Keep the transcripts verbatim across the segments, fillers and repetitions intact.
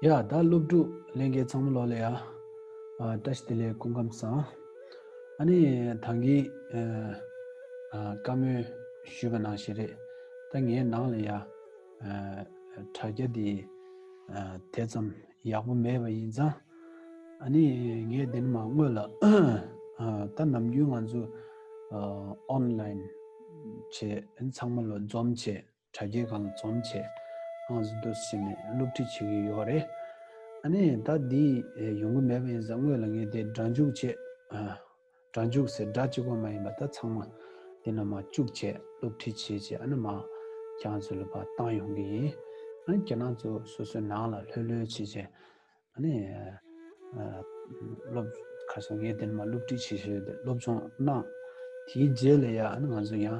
ཡ་ད་སློབ་ཕྲུག་ལྷན་རྒྱས་ཚང་མ་ལོག་ལ་ཡ། ཨ་བཀྲ་ཤིས་བདེ་ལེགས། སྐུ་ཁམས་བཟང་། ཨ་ནི་ད་གིན་ཨ་ཨ་བཀའ་མོལ་ཞུས་པ་ནང་བཞིན་རེད། ད་ངའི་ནང་ལ་ཡ་ཨ་དྲ་རྒྱ་འདི་ཨ་དེ་ཙམ་ཡག་པོ་མེད་པ་ཡིན་ཙང་། ཨ་ནི་ངས་འདི་ནས་མར་སྔོན་ལ་ཨ་ད་ནམ་རྒྱུན་ང་ཚོ་ཨ་ཨོན་ལན་བྱས་ཚང་མ་ལོག་འཛོམས་བྱས། དྲ་རྒྱའི་སྒང་ལ་འཛོམས་བྱས་ང་ཚོ་འདུག་སེ་བྱས་ནས་སློབ་ཁྲིད་བྱེད་ཀྱི་ཡོད་རེད། ཨ་ནི་ད་འདི་ཡོང་གི་མེད་པ་ཡིན་ཙང་སྔོན་ལ་ངས་དེ་སྒྲ་འཇུག་བྱས། ཨ་སྒྲ་འཇུག་ཟེར་སྒྲ་གཅིག་པོ་མ་ཡིན་པ་ད་ཚང་མ་འདི་ནང་མར་བཅུག་བྱས་སློབ་ཁྲིད་བྱས་བྱས། ཨ་ནི་མར་ཁྱེད་རང་ཚོ་ལ་ཕར་བཏང་ཡོང་གི་ཡིན། ཨ་ནི་ཁྱེད་རང་ཚོ་སོ་སོའི་ནང་ལ་ལྷོད་ལྷོད་བྱས་བྱས། ཨ་ནི་ཨ་སློབ་ཁ་སང་ངས་དེ་ནས་མར་སློབ་ཁྲིད་བྱེད་བཞིན་ཡོད་དེ་སློབ་སྦྱོང་གནང་། དེའི་རྗེས་ལ་ཡ་ཨ་ནི་ང་ཚོ་ཡང་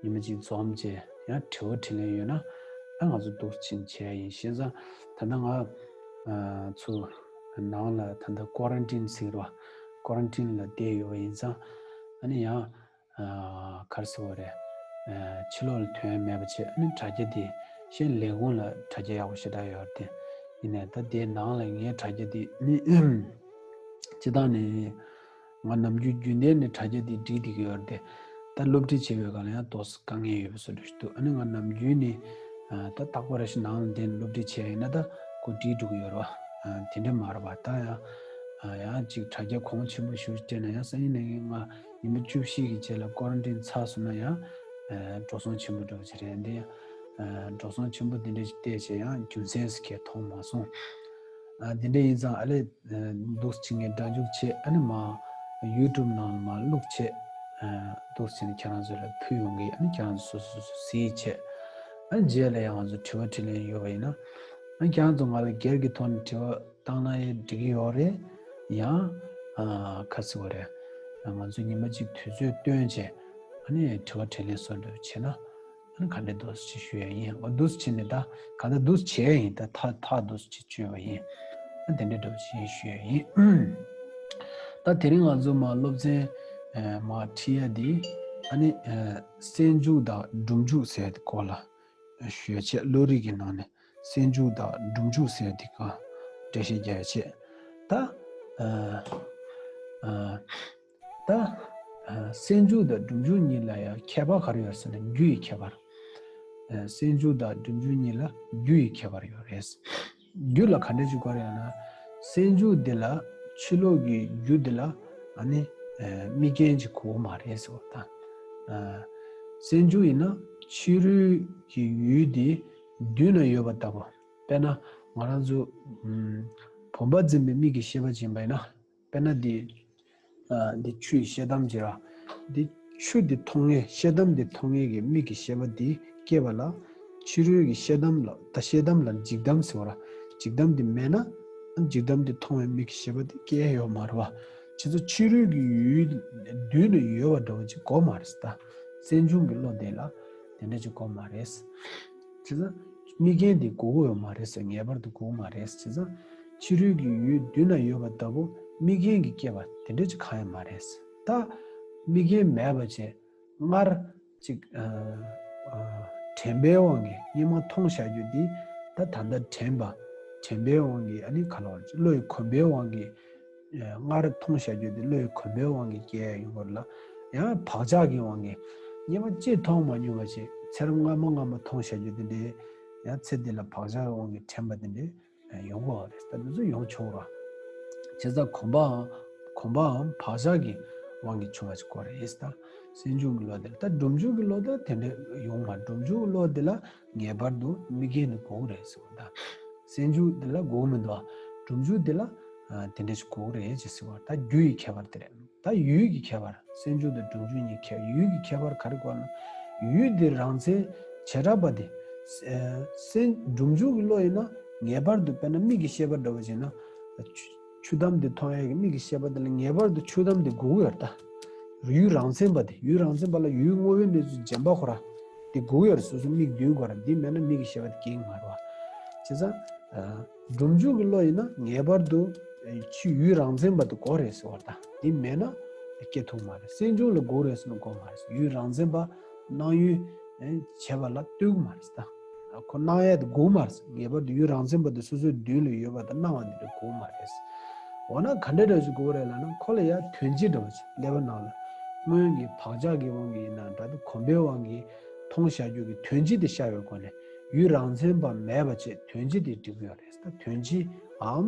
ཉི་མ་གཅིག་འཛོམས་བྱས་ཡང་དྲི་བ་དྲིས་ལན་ཡོད་ན་ཨ་ང་ཚོ་འདུག་ཕྱིན་བྱས་ཡིན་ཤེས་ཙང་། ད་ལྟ་ང་ཨ་ཚོ་ནང་ལ་ད་ལྟ་ཀོ་རན་ཊིན་ཟེར་བ་ཀོ་རན་ཊིན་ལ་བསྡད་ཡོད་པ་ཡིན་ཙང་། ཨ་ནི་ཡང་ཨ་ག་རེ་ཟེར་བ་རེད། ཨ་ཕྱི་ལོགས་ལ་ཐོན་མེད་པ་བྱས། ཨ་ནི་དྲ་རྒྱ་དེ་གཞན་ལས་ཁུངས་ལ་དྲ་རྒྱ་ཡག་པོ་ཞེ་དྲག་ཡོད་རེད་དེ། ཡིན་ནའི་ད་དེའི་ནང་ལ་ངའི་དྲ་རྒྱ་དེ་ནི་སྤྱིར་བཏང་ནས་ང་ནམ་རྒྱུན་རྒྱུན་ལྡན་ནས་དྲ་རྒྱ་དེ་འགྲིག་བསྡད་ཀྱི་ཡོད་རེད་དེ། ད་སློབ་ཁྲིད་བྱེད་པའི་སྒང་ལ་ཡང་ཏོག་ཙམ་དཀའ་ངལ་ཡོད་པ་བཟོ་འདྲ་ཞིག་འདུག་ཨ་ནི་ང་ནམ་རྒྱུན་ནས་ཨ་ད་རྟག་པར་རེ་ཞིག་ནང་ལ་བསྡད་ནས་སློབ་ཁྲིད་བྱས་ཡིན་ན་ད་ཁོ་འགྲིག་འགྲོ་གི་ཡོད་རེད་བ། ཨ་དེ་འདྲ་མ་རེད་བ། ད་ཡང་ཨ་ཡང་ཅིག་དྲ་རྒྱ་གོང་ཆེན་པོ་ཞིག་སྤྲད་ན་ཡང་སང་ཉིན་ནས་ང་ཉི་མ་བཅུ་བཞི་གི་རྗེས་ལ་ཀོ་རན་ཊིན་ཚར་སོང་ན་ཡང་ཨ་འགྲོ་སོང་ཆེན་པོ་འགྲོ་གི་རེད་འདི། ཨ་འགྲོ་སོང་ཆེན་པོ་འདི་འདྲ་ཞིག་བལྟས་བྱས་ཡང་རྒྱུ་མཚན་ཟེར་མཁན་མཐོང་མ་སོང་། ཨ་འདི་འདྲ་ཡིན་ཙང་ཨ་ལས་འདུག་སེ་བྱས་ངས་སྒྲ་འཇུག་བྱས། ཨ་ནི་མར་ཡུ་ཊུབ་ནང་ལ་མར་བླུགས་བྱས། ཨ་འདུག་སེ་བྱས་ནས་ཁྱེད་རང་ཚོ་ལ་ཕུལ་ཡོང་གི། ཨ་ནི་ཁྱེད་རང་ཚོ་སོ་སོ་སོ་གཟིགས་བྱས། ཨ་ནི་རྗེས་ལ་ཡང་ང་ཚོ་དྲི་བ་དྲིས་ལན་ཡོད་པ་ཡིན་ན། ཨ་ནི་ཁྱེད་རང་ཚོ་ང་ལ་སྒེར་གྱི་ཐོག་ནས་དྲི་བ་བཏང་ན་ཡང་འགྲིག་གི་ཡོད་རེད། ཡང་ཨ་ག་རེ་ཟེར་དགོས་རེད། ང་ཚོ་ཉི་མ་གཅིག་དུས་ཚོད་བཏོན་བྱས་ཨ་ནི་དྲི་བ་དྲིས་ལན་བཟོ་འདྲ་བྱས་ན། ཨ་ནི་ག་འདྲ་འདུག་སེ་ཞུ་ཡ་ཡིན། འོ་འདུག་སེ་བྱས་ནས་ད་ག་འདྲ་འདུག་སེ་བྱས་ཡིན། ད་ཐག་ཐག་འདུག་སེ་བཅད་པ་ཡིན། ཨ་དེ་འདྲ་འདྲ་བོ་ཞིག་ཞུ་ཡ་ཡིན། ད་དེ་རིང་ང་ཚོ་མར་སློབ་ཚན་ཨ་མར་ཁྲིད་ཡ་འདི་ཨ་ནི་ཨ་སེལ་འཇུག་དང་སྒྲུབ་འཇུག་ཟེར་ཡ་དེ་སྐོར་ལ་ཞུ་ཡ་བྱས། བློ་རིག་གི་ནང་ནས་སེལ་འཇུག་དང་སྒྲུབ་འཇུག་ཟེར་ཡ་དེ་ག་འགྲེལ་བཤད་རྒྱག་ཡ་བྱས། ད་ཨ་ཨ། ད་ཨ་སེལ་འཇུག་དང་སྒྲུབ་འཇུག་གཉིས་ལ་ཡང་ཁྱད་པར་ག་རེ་ཡོད་ཟེར་ན་རྒྱུ་ཡི་ཁྱད་པར། ཨ་སེལ་འཇུག་དང་སྒྲུབ་འཇུག་གཉིས་ལ་རྒྱུ་ཡི་ཁྱད་པར་ཡོད་རེད། རྒྱུ་ལ་ག་འདྲ་ཞིག་གོ་རེད་ན། སེལ་འཇུག་འདི་ལ་ཕྱི་ལོགས་ཀྱི་རྒྱུ་འདི་ལ་ཨ་ནི་ཨ་དམིགས་རྐྱེན་ཅིག་དགོས་མ་རེད་ཟེར་བ་དང་། ཨ་སེལ་འཇུག་ཡིན་ན་ཕྱི་རོལ་གྱི་ཡུལ་འདི་མདུན་ན་ཡོད་པ་ལྟ་བུ། དཔེར་ན་ང་རང་ཚོ་ཨམ་བུམ་པ་འཛིན་པའི་མིག་གི་ཤེས་པ་ཅིག་ཡིན་པ་ཡིན་ན། དཔེར་ན་འདི། ཨ་འདི་ཆུ་ཡི་ཤེལ་དམ་ཅིག་ར། འདི་ཆུ་འདི་མཐོང་ངེས་ཤེལ་དམ་འདི་མཐོང་ངེས་ཀྱི་མིག་གི་ཤེས་པ་འདི་སྐྱེས་པ་ལ། ཕྱི་རོལ་གྱི་ཤེལ་དམ་ལ་ད་ཤེལ་དམ་ལ་འཇིག་དམ་ཟེར་བ་ར། འཇིག་དམ་འདི་མེད་ན། ཨ་འཇིག་དམ་འདི་མཐོང་བའི་མིག་གི་ཤེས་པ་འདི་སྐྱེ་ཡ་ཡོད་མ་རེད་བ། བྱས་ཙང་ཕྱི་རོལ་གྱི་ཡུལ་མདུན་ལ་ཡོད་པ་འདྲ་བོ་ཅིག་དགོས་མ་རེད་ད། སེམས་བྱུང་གི་བློ་དེ་ལ་དེ་འདྲ་ཅིག་དགོས་མ་རེད། བྱས་ཙང་། དམིགས་རྐྱེན་འདི་དགོས་ཀྱི་ཡོད་མ་རེད་ཟེར། ངེས་པར་དུ་དགོས་ཀྱི་མ་རེད་ཟེར་ཙང་། ཕྱི་རོལ་གྱི་ཡུལ་མདུན་ན་ཡོད་པ་ལྟ་བུ་དམིགས་རྐྱེན་གྱིས་སྐྱེད་པ་དེ་འདྲ་ཅིག་གང་ཡང་མ་རེད་ཟེར། ད་དམིགས་རྐྱེན་མེད་པ་བྱས་སྔར་ཅིག་ཨ་ཨ་དྲན་པའི་དབང་གིས་སྔོན་མ་མཐོང་བཞག་རྒྱུ་འདི་ད་ད་ལྟ་དྲན་པ། དྲན་པའི་དབང་གིས་ཨ་ནི་ག་ལ་བར་ཅིག་བློ་ཡི་གོམས་པའི་དབང་གིས། སྔར་མཐོང་བཞག་རྒྱུ་དེ་བློ་ཡི་གོམས་པའི་དབང་གིས་སྐྱེ་ཡ་ཡོང་གི་རེད་ལ། ཡང་བག་ཆགས་ཀྱི་དབང་གིས་སྔོན་མ་ཅིག་མཐོང་མ་མྱོང་བ་ཞིག་ཚེ་རབས་སྔ་མ་སྔ་མ་མཐོང་བཞག་རྒྱུ་དེ་འདྲའི་ཡང་ཚེ་འདི་ལ་བག་ཆགས་ཀྱི་དབང་གིས་དྲན་པ་དེ་འདྲའི་ཡོང་གི་ཡོད་རེད། ད་འདི་ཚོ་ཡོང་ཆོག་ར། བྱས་ཙང་གོམས་པའམ་གོམས་པའམ་བག་ཆགས་ཀྱི་དབང་གིས་བྱུང་བ་ཞིག་དགོས་རེད་ད། སེམས་བྱུང་གི་བློ་དེ་ལ། ད་སྒྲུབ་འཇུག་གི་བློ་དེ་ལ་དེ་འདྲ་ཡོང་མ། སྒྲུབ་འཇུག་གི་བློ་དེ་ལ་ངེས་པར་དུ་དམིགས་རྐྱེན་དེ་དགོས་ཀྱི་རེད་ཟེར་བ་དང་། སེམས་བྱུང་དེ་ལ་དགོས་ཀྱི་མི་འདུག་བ། སྒྲུབ་འཇུག་དེ་ལ་ཨ་དེ་འདྲ་ཞིག་དགོས་ཀྱི་རེད་ཅེས་ཟེར་བ། ད་རྒྱུ་ཡི་ཁྱད་པར་དེ་རེད། ད་ཡུལ་གྱི་ཁྱད་པར། སེམས་བྱུང་དང་སྒྲུབ་འཇུག་གཉིས་ཁྱད། ཡུལ་གྱི་ཁྱད་པར་ག་རེ་གོ་ན། ཡུལ་དེ་རང་མཚན་བྱེ་བྲག་པ་དེ། ཨ་སེམས་སྒྲུབ་འཇུག་གི་བློ་ཡིན་ན་ངེས་པར་དུ་དཔེར་ན་མིག་གི་ཤེས་པ་འདྲ་བོ་བྱས་ན། ཆུ་དམ་དེ་མཐོང་ཡས་ཀྱི་མིག་གི་ཤེས་པ་དེ་ལ་ངེས་པར་དུ་ཆུ་དམ་དེ་དགོས་ཀྱི་ཡོད་རེད་ད། ཡུལ་རང་མཚན་པ་དེ། ཡུལ་རང་མཚན་པ་ལ་ཡུལ་དངོས་པོའི་གནས་ཚུལ་རྗེན་པ་ཁོ་ར་དེ་དགོས་ཀྱི་ཡོད་རེད། སོ་སོ་མིག་མདུན་དགོས་ར། འདི་མེད་ན་མིག་གི་ཤེས་པ་དེ་སྐྱེ་གི་མ་རེད་བ། བྱས་ཙང་། ཨ་སྒྲུབ་འཇུག་གི་བློ་ཡིན་ན་ངེས་པར་དུ་ཆུ་ཡུལ་རང་མཚན་པ་དེ་དགོས་རེད་ཟེར་བ་ད། འདི་མེད་ན་སྐྱེ་ཐུབ་མ་རེད། སེམས་བྱུང་ལ་དགོས་རེད་ཟེར་ན་དགོས་མ་རེད། ཡུལ་རང་མཚན་པ་སྣང་ཡུལ་བྱས་པ་ལ་ལྟོས་གི་མ་རེད་ད། ཁོ་སྣང་ཡས་དེ་དགོས་མ་རེད། ངེས་པར་དུ་ཡུལ་རང་མཚན་པ་དེ་སོ་སོའི་མདུན་ལ་ཡོད་པ་དང་སྣང་བ་འདི་འདྲ་དགོས་མ་རེད། འོ་ན་ག་འདྲ་འདྲ་ཞིག་དགོས་རེད་ལབ་ན། ཁོ་ལ་ཡ་དོན་སྤྱི་འདྲ་བ་ཞིག་ཀླད་པ་ནང་ལ་སྔོན་གྱི་བག་ཆགས་ཀྱི་དབང་གིས་ཡིན་ན་འདྲ། ད་གོམས་པའི་དབང་གིས་མཐོང་བཞག་རྒྱུ་གི་དོན་སྤྱི་དེ་ཤར་བའི་སྒོ་ནས་ཡུལ་རང་མཚན་པ་མེད་པ་བྱས་དོན་སྤྱི་དེ་འགྲིག་གི་ཡོད་རེད། ད་དོན་སྤྱི་འམ་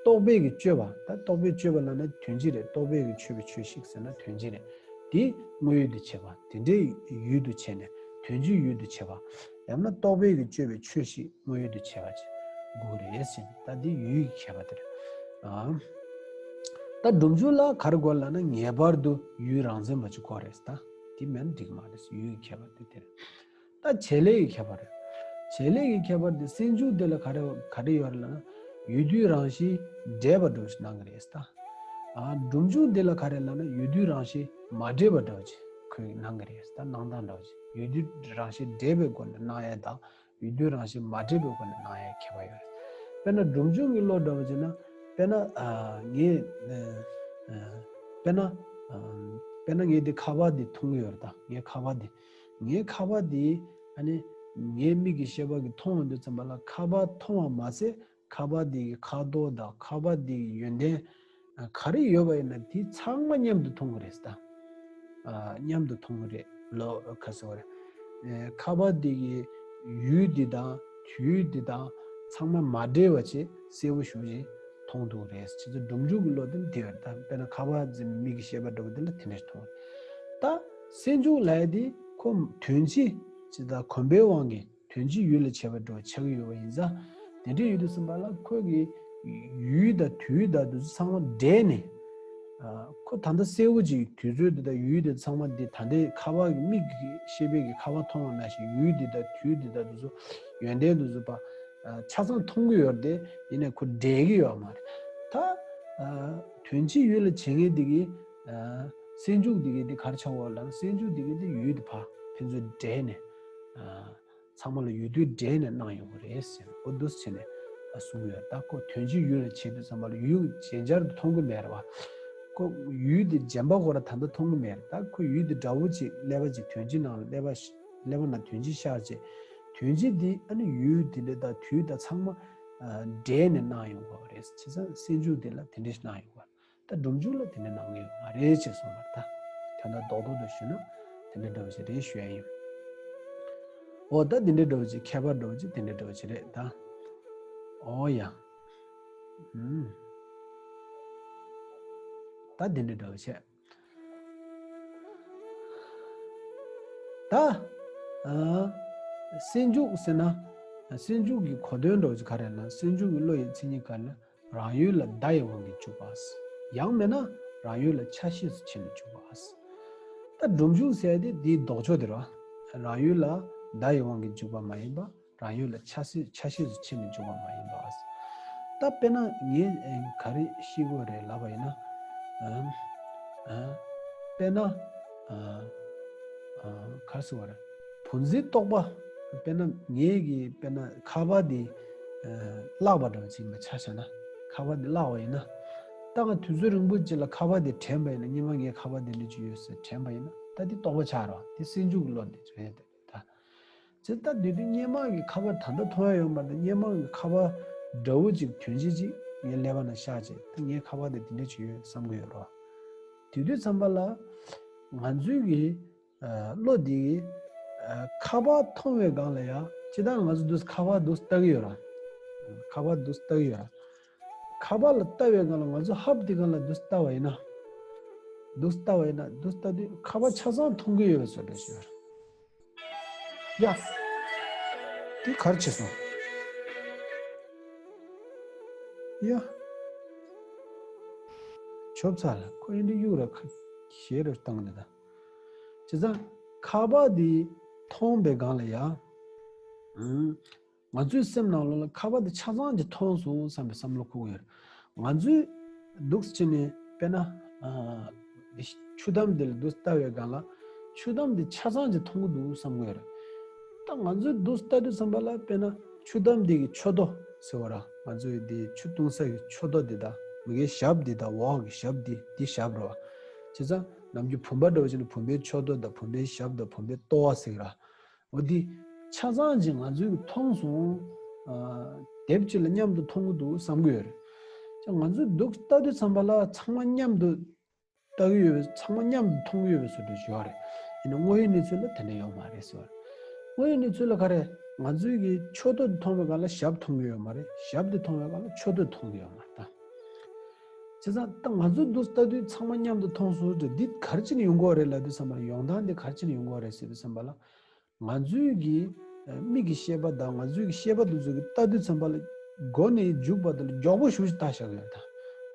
རྟོག་པས་ཀྱི་དཔྱོད་པ། ད་རྟོག་པས་དཔྱོད་པ་ལབ་ན་དོན་སྤྱི་རེད། རྟོག་པས་ཀྱི་དཔྱོད་པའི་ཆོས་ཤིག་ཟེར་ན་དོན་སྤྱི་རེད། དེ་དངོས་ཡུལ་དུ་བྱེད་པ། དེ་འདྲའི་ཡུལ་དུ་བྱས་ནས་དོན་སྤྱི་ཡུལ་དུ་བྱེད་པ། ཡང་ན་རྟོག་པས་ཀྱི་དཔྱོད་པའི་ཆོས་ཤིག་དངོས་ཡུལ་དུ་བྱེད་པ་ཅིག་དགོས་རེད་ཟེར་ནས། ད་འདི་ཡུལ་གྱི་ཁྱད་པར་དེ་རེད། ཨ། ད་སྒྲུབ་འཇུག་ལ་ག་རེ་དགོས་ལབ་ན་ངེས་པར་དུ་ཡུལ་རང་མཚན་པ་ཅིག་དགོས་རེད། ད་འདི་མེད་ན་འགྲིག་མ་རེད། ཡུལ་གྱི་ཁྱད་པར་དེ་དེ་རེད། ད་བྱེད་ལས་ཀྱི་ཁྱད་པར་རེད། བྱེད་ལས་ཀྱི་ཁྱད་པར་དེ་སེལ་འཇུག་དེ་ལ་ག་རེ་ག་རེ་ཡོད་རེད་ལབ་ན། ཡུལ་དུས་རང་བཞིན་འདྲེས་པ་འདྲ་བོ་ཞིག་སྣང་གི་རེད་ད། ཨ། སྒྲུབ་འཇུག་འདི་ལ་ག་རེ་ལབ་ན་ཡུལ་དུས་རང་བཞིན་མ་འདྲེས་པ་འདྲ་བོ་ཅིག་ཁོས་སྣང་གི་རེད་ད། སྣང་སྟངས་འདྲ་བོ་ཅིག་ཡུལ་དུས་རང་བཞིན་འདྲེས་པའི་སྒོ་ནས་སྣང་ཡས་དང་། ཡུལ་དུས་རང་བཞིན་མ་འདྲེས་པའི་སྒོ་ནས་སྣང་ཡས་ཁྱད་པར་ཡོད་རེད། དཔེར་ན་སྒྲུབ་འཇུག་གི་བློ་འདྲ་བོ་བྱས་ན། དཔེར་ན་ཨ་ངས་ཨ་དཔེར་ན་ཨ་དཔེར་ན་ངས་འདི་ཁ་པར་འདི་མཐོང་གི་ཡོད་རེད་ད། ངས་ཁ་པར་འདི་ངའི་ཁ་པར་འདི་ཨ་ནི་ངའི་མིག་གི་ཤེས་པ་གིས་མཐོང་ཡོང་དུས་ཙམ་པ་ལ་ཁ་པར་མཐོང་བ་མ་ཟད། ཁ་པར་འདི་གི་ཁ་དོག་དང་ཁ་པར་འདི་གི་ཡོན་ཏན་ག་རེ་ཡོད་པ་ཡིན་ན་དེ་ཚང་མ་མཉམ་དུ་མཐོང་གི་རེད་ད། མཉམ་དུ་མཐོང་གི་རེད་ལོ། ག་ཟེར་བ་རེད། ཁ་པར་འདི་གི་ཡུལ་འདི་དང་དུས་འདི་དང་ཚང་མ་མ་འདྲེས་པ་བྱས་གསལ་པོ་ཞེ་པོ་ཅིག་མཐོང་ཐུབ་ཀྱི་རེད། བྱས་ཙང་སྒྲུབ་འཇུག་གི་བློ་དེ་འདི་རེད་ད། དཔེར་ན་ཁ་པར་འཛིན་མི་གི་ཤེས་པ་འདྲ་བོ་འདི་ལ་དེ་འདྲ་མཐོང་། ད་སེལ་འཇུག་ལབ་ཡ་དེ་ཁོ་དོན་སྤྱི་ཇི་ལྟར་གོམས་པའི་དབང་གིས་དོན་སྤྱི་ཡུལ་ལ་བྱེད་པ་འདྲ་བོ་ཆགས་ཀྱི་ཡོད་པ་ཡིན་ཙང་། དེ་འདྲ་ཡོད་དུས་ཙམ་པ་ལ་ཁོ་གི་ཡུལ་དང་དུས་དང་དེ་ཚོ་ཚང་མ་འདྲེས་ནས། ཨ། ཁོ་ད་ལྟ་གསལ་པོ་ཅིག་དུས་ཚོད་འདི་དང་ཡུལ་འདི་ཚང་མ་འདི་ད་ལྟའི་ཁ་པར་གྱི་མིག་གི་ཤེས་པའི་གི་ཁ་པར་མཐོང་བ་ནང་བཞིན་ཡུལ་འདི་དང་དུས་འདི་དང་དེ་ཚོ་ཡོན་ཏན་དེ་ཚོ་པ། ཨ། ཆ་ཚང་མཐོང་གི་ཡོད་རེད་དེ། ཡིན་ནའི་ཁོ་འདྲེས་ཀྱི་ཡོད་མ་རེད་ད། ཨ། དོན་སྤྱི་ཡུལ་ལ་བྱེད་མཁན་འདི་གི། ཨ། སེལ་འཇུག་འདི་གི་འདི་ག་རེ་ཆགས་ཡོད་ལབ་ན། སེལ་འཇུག་འདི་གི་འདི་ཡུལ་འདི་ཕ་ཕན་ཚུན་འདྲེས་ནས། ཨ། ཚང་མ་ལ་ཡུལ་དུས་འདྲེས་ནས་སྣང་ཡོང་གི་རེད་ཟེར་ནས་འོ་འདུག་སེ་བྱས་ནས་གསུངས་ཡོད། ད་ཁོ་དོན་སྤྱི་ཡུལ་ལ་བྱེད་དུས་ཙམ་པ་ལ་ཡུལ་གཞན་སྦྱར་དུ་མཐོང་གི་མེད་རེད་བ། ཁོ་ཡུལ་དེ་རྗེན་པ་ཁོ་ར་ད་ལྟ་མཐོང་གི་མེད་རེད། ད་ཁོ་ཡུལ་དེ་འདྲ་བོ་ཅིག་ཀླད་པ་ཅིག་དོན་སྤྱི་ནང་ལ་ཀླད་པ་ཀླད་པ་ནང་དོན་སྤྱི་ཤར་བྱས། དོན་སྤྱི་དེ་ཨ་ནི་ཡུལ་དེ་འདྲ་དང་དུས་དང་ཚང་མ་འདྲེས་ནས་སྣང་ཡོང་གི་རེད། བྱས་ཙང་སེལ་འཇུག་དེ་ལ་དེ་འདྲ་ཞིག་སྣང་ཡོང་གི་རེད། ད་སྒྲུབ་འཇུག་ལ་དེ་འདྲ་གནང་གི་ཡོད་མ་རེད་ཅེས་གསུངས་པ་རེད། ད་དེ་འདྲ་རྡོག་རྡོག་ཏུ་ཞུས་ན་དེ་འདྲ་འདྲ་བོ་ཞིག་རེད་ཞུ་ཡ་ཡིན། འོ་ད་དེ་འདྲ་འདྲ་བོ་ཅིག་ཁྱད་པར་འདྲ་བོ་ཅིག་དེ་འདྲ་འདྲ་བོ་ཅིག་རེད་ད། འོ་ཡ། ཨུམ། ད་དེ་འདྲ་འདྲ་བོ་བྱས། ད། ཨ། སེལ་འཇུག་ཟེར་ན། སེལ་འཇུག་གི་གོ་དོན་འདྲ་བོ་ཅིག་ག་རེ་ལབ་ན། སེལ་འཇུག་གི་བློ་ཡི་མཚན་ཉིད་ག་རེ་ལབ་ན། རང་ཡུལ་ལ་བརྡ་ཡི་དབང་གིས་འཇུག་པ། ཡང་མིན་ན་རང་ཡུལ་ལ་ཆ་ཤས་སུ་ཕྱེ་ནས་འཇུག་པ། ད་སྒྲུབ་འཇུག་ཟེར་ཡ་དེ་དེའི་ལྡོག་ཕྱོགས་དེ་རེད་བ། རང་ཡུལ་ལ་བརྡ་ཡི་དབང་གིས་འཇུག་པ་མ་ཡིན་པ། རང་ཡུལ་ལ་ཆ་ཤས་ཆ་ཤས་སུ་ཕྱེ་ནས་འཇུག་པ་མ་ཡིན་པ། ད་དཔེར་ན་ངས་ཨེ་ག་རེ་ཤེས་དགོས་རེད་ལབ་པ་ཡིན་ན། ཨ། ཨ། དཔེར་ན། ཨ། ཨ། ག་རེ་ཟེར་བ་རེད། བུ་འཛིན་རྟོག་པ། དཔེར་ན་ངེད་ཀྱིས་དཔེར་ན་ཁ་པར་འདི་ཨ་བརླགས་པ་འདྲ་བ་ཅིག་མ་ཆ་བཞག་ན། ཁ་པར་འདི་བརླགས་པ་ཡིན་ན། ད་ང་དུས་ཚོད་རིང་པོ་ཅིག་ལ་ཁ་པར་འདི་དྲན་པ་ཡིན་ན། སྔོན་མ་ངས་ཁ་པར་འདི་འདྲ་ཅིག་ཡོད་ཟེར་དྲན་པ་ཡིན་ན། ད་འདི་རྟོག་པ་ཆགས་རེད་བ། འདི་སེལ་འཇུག་གི་བློ་འདི་རེད་དེ་ད། ཇི་ལྟར་དེ་དུས་སྔོན་མ་གི་ཁ་པར་ད་ལྟ་མཐོང་ཡ་ཡོད་མ་རེད། སྔོན་མ་གི་ཁ་པར་འདྲ་བོ་ཅིག་དོན་སྤྱི་ཅིག་ངའི་ཀླད་པ་ནང་ཤར་བྱས། ད་ངའི་ཁ་པར་དེ་དེ་འདྲ་ཅིག་ཡོད་བསམ་གི་ཡོད་རེད། དེ་དུས་ཙམ་པ་ལ་ང་ཚོའི་གི་ཨ་བློ་འདི་གི་ཨ་ཁ་པར་མཐོང་བའི་སྒང་ལ་ཡ་ཇི་ལྟར་ང་ཚོ་འདུག་ཁ་པར་འདུག་ལྟ་གི་ཡོད་རེད། ཁ་པར་འདུག་ལྟ་གི་ཡོད་རེད། ཁ་པར་ལ་ལྟ་བའི་སྒང་ལ་ང་ཚོ་ཧབ་དེ་སྒང་ལ་འདུག་ལྟ་བ་ཡིན་ན། འདུག་ལྟ་བ་ཡིན་ན། འདུག་ལྟ་དུས་ཁ་པར་ཆ་ཚང་མཐོང་གི་ཡོད་པའི་བཟོ་འདྲ་ཞིག་ཡོད་རེད། ཡ། འདི་ག་རེ་བྱས་སོང་། ཡ། ཆོབ་ཚ་ལ་ཁོ་ཡིན་དུས་གཡུག་ར་ཁ་ཞེ་ར་བཏང་ནས་ད། བྱས་ཙང་ཁ་པར་འདི་མཐོང་པའི་སྒང་ལ་ཡ། ཨང་། ང་ཚོའི་སེམས་ནང་ལོགས་ལ་ཁ་པར་འདི་ཆ་ཚང་གཅིག་མཐོང་སོང་བསམ་པའི་བསམ་བློ་འཁོར་གྱི་ཡོད་རེད། ང་ཚོས་འདུག་སེ་བྱས་ནས་དཔེར་ན། ཨ། ཆུ་འདམ་འདི་ལ་འདུག་སེ་ལྟ་བའི་སྒང་ལ་ཆུ་འདམ་འདི་ཆ་ཚང་གཅིག་མཐོང་གི་འདུག་བསམ་གྱི་ཡོད་རེད། ད་ང་ཚོས་འདུག་སེ་ལྟ་དུས་ཙམ་པ་ལ་དཔེར་ན་ཆུ་འདམ་འདི་གི་མཆུ་ཏོ་ཟེར་བ་ར། ང་ཚོའི་འདི་ཆུ་བཏུང་ས་གི་མཆུ་ཏོ་འདི་དང་། མ་གིའི་ཞབས་འདི་དང་། འོག་གི་ཞབས་འདི། འདི་ཞབས་རེད་བ། བྱས་ཙང་ནམ་རྒྱུན་བུམ་པ་འདྲ་བོ་བྱས་ན་བུམ་པའི་མཆུ་ཏོ་དང་། བུམ་པའི་ཞབས་དང་། བུམ་པའི་ལྟོ་བ་ཟེར་གི་ར། འོ་འདི་ ཆ་ཚང་ཅིག་ང་ཚོས་ཀྱི་མཐོང་སོང་། ཨ། དེབ་ཅིག་ལ་མཉམ་དུ་མཐོང་གི་འདུག་བསམ་གྱི་ཡོད་རེད། ང་ཚོས་འདུག་ལྟ་དུས་ཙམ་པ་ལ་ཚང་མ་མཉམ་དུ་ལྟ་གི་ཡོད་པའི། ཚང་མ་མཉམ་དུ་མཐོང་གི་ཡོད་པའི་བཟོ་འདྲ་ཞིག་ཡོད་རེད། ཡིན་ནའི་དངོས་ཡོད་གནས་ཚུལ་ལ་དེ་འདྲ་ཡོད་མ་རེད་ཟེར་བ་རེད། དངོས་ཡོད་གནས་ཚུལ་ལ་ག་རེ། ང་ཚོས་ཀྱི་མཆུ་ཏོ་མཐོང་བའི་སྒང་ལ་ཞབས་མཐོང་གི་ཡོད་མ་རེད། ཞབས་དེ་མཐོང་བའི་སྒང་ལ་མཆུ་ཏོ་མཐོང་གི་ཡོད་མ་རེད་ད། བྱས་ཙང་ད་ང་ཚོས་འདུག་ལྟ་དུས་ཚང་མ་མཉམ་དུ་མཐོང་སོང་ཟེར། འདི་ག་རེ་བྱས་ནས་ཡོང་གི་ཡོད་རེད་ལབ་དུས་ཙམ་པ་ལ། ཡོང་སྟངས་འདི་ག་རེ་བྱས་ནས་ཡོང་གི་ཡོད་རེད་ཟེར་དུས་ཙམ་པ་ལ། ང་ཚོས་ཀྱི་ཨ་མིག་གི་ཤེས་པ་དང་ང་ཚོས་ཀྱི་ཤེས་པ་དེ་ཚོ་གིས་ལྟ་དུས་ཙམ་པ་ལ། མགོ་ནས་མཇུག་བར་དུ་ལ་མགྱོགས་པོ་ཞེ་པོ་ཅིག་ལྟ་བཞག་གི་ཡོད་ད།